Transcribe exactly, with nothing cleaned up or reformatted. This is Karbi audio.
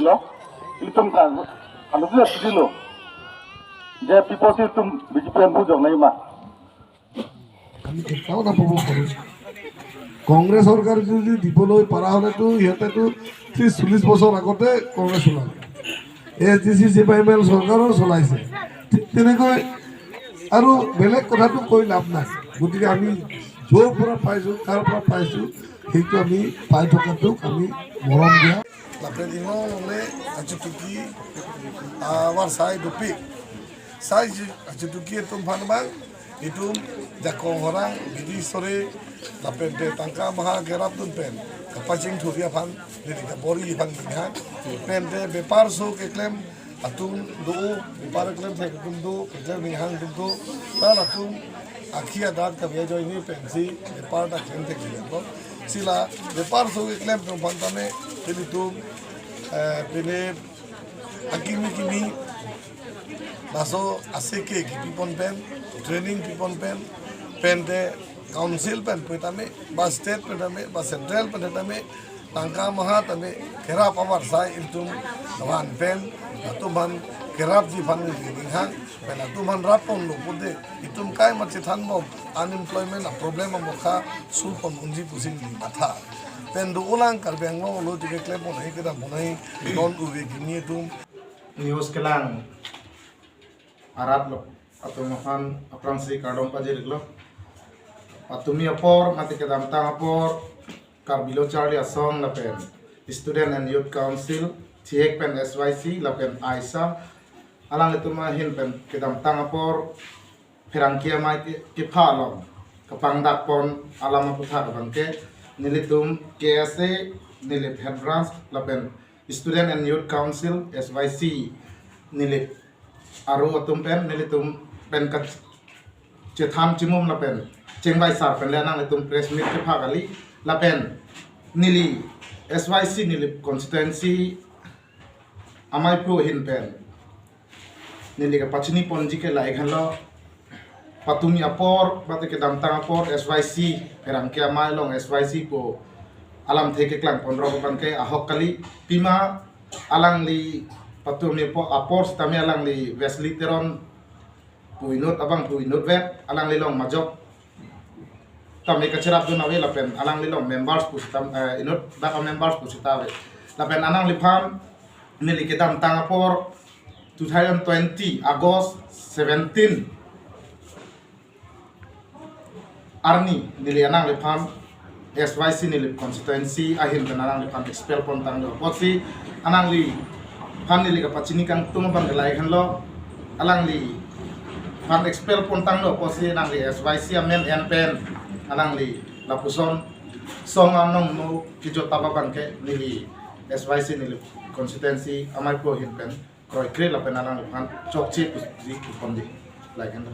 Lo, itum kan, anu dia sidi lo. Dia people si itum B J P an bu jong nai ma. আমি কেতিয়াও নাপাব পাৰোঁ। কংগ্ৰেছ চৰকাৰে যদি দিবলৈ পৰা হ'লেতো সিহঁতেতো ত্ৰিছ চল্লিছ বছৰ আগতে কংগ্ৰেছ চলালে। A S D C C P I M L চৰকাৰো চলাইছে। ঠিক তেনেকৈ আৰু বেলেগ কথাটো কৈ লাভ নাই। গতিকে আমি য'ৰ পৰা পাইছোঁ, কাৰ পৰা পাইছোঁ, সেইটো আমি পাই থকাটোক আমি মৰম দিয়া। Lapen inglong longle achutuki avarsai dopik. Sai achutuki atum aphan abang itum jakong horang bidi sore lapen te tangka maha kerap dun pen kapachingthuri aphan, neli kabor-i aphan ninghang. Pen te bepar so keklem atum do, bepar keklem thek atum do, keklem ninghang atum do. Ta latum akhi adat kave ajoine pensi bepar ta klem thek lo. Si la bepar so keklem atum aphan tame, pini atum, eh, pini akimi kimi laso aseke kipi pon pen, training pi pon pen, pen te council pen pu tame, ba state pen tame, ba central pen tame, tangka maha tame kerap avarsai itum van pen, atum aphan kerapji aphan ninghang, pen atum aphan rap ponlo pulote itum kaima chethan bom, unemployment a problem amokha sul pon unji pusi neli matha. Pen do ulang Karbi Anglong olo tike klem pon hai kedam pon hai non uve kimi atum. News kelang arat lo, atum aphan aphrangsi kardom pajir lo. Patumi apor, mate kedamtang apor, Karbi Lo Charli Asong lapen Student and Youth Council, thihek pen S Y C lapen AISA, alanglitum ahin pen kedamtang apor pherangke amei ke, kepha along kapangdak pon alam aputhak abangke nelitum K S A, Nilip Head Branch lapen Student and Youth Council, S Y C, Nilip aro atum pen, nelitum pen kachethan chimum lapen chingvai sar pen le nanglitum press meet kepha kali, lapen neli S Y C Nilip constituency amei aphu ahin pen neli kapachini ponji ke lahei henlo. Patumi apor, mate kedamtang apor, S Y C, pherangke amei along S Y C pu alamthe keklang pon rok abangke ahok kali. Pima alangli patumi apo-, apor sitame alangli Wesley Teron pu inut abang pu inut vet, alangli along majok tame kacherap dun ave lapen alangli along members pu sitam, eh, inut dak members pu sita ave. Lapen alangliphan neli kedamtang apor two thousand twenty August seventeen arni neli alangliphan S Y C Nilip constituency ahin pen alangliphan expel pon tanglo apotsi alangliphan neli kapachini kangtung abang ke lahei henlo, alangliphan expel pon tanglo apotsi alangli S Y C amen en pen alangli lapuson song anong no kijot taba abangke neli S Y C Nilip constituency amei aphu ahin pen kroikre lapen alangliphan chokche pusi pu ponji lahei henlo.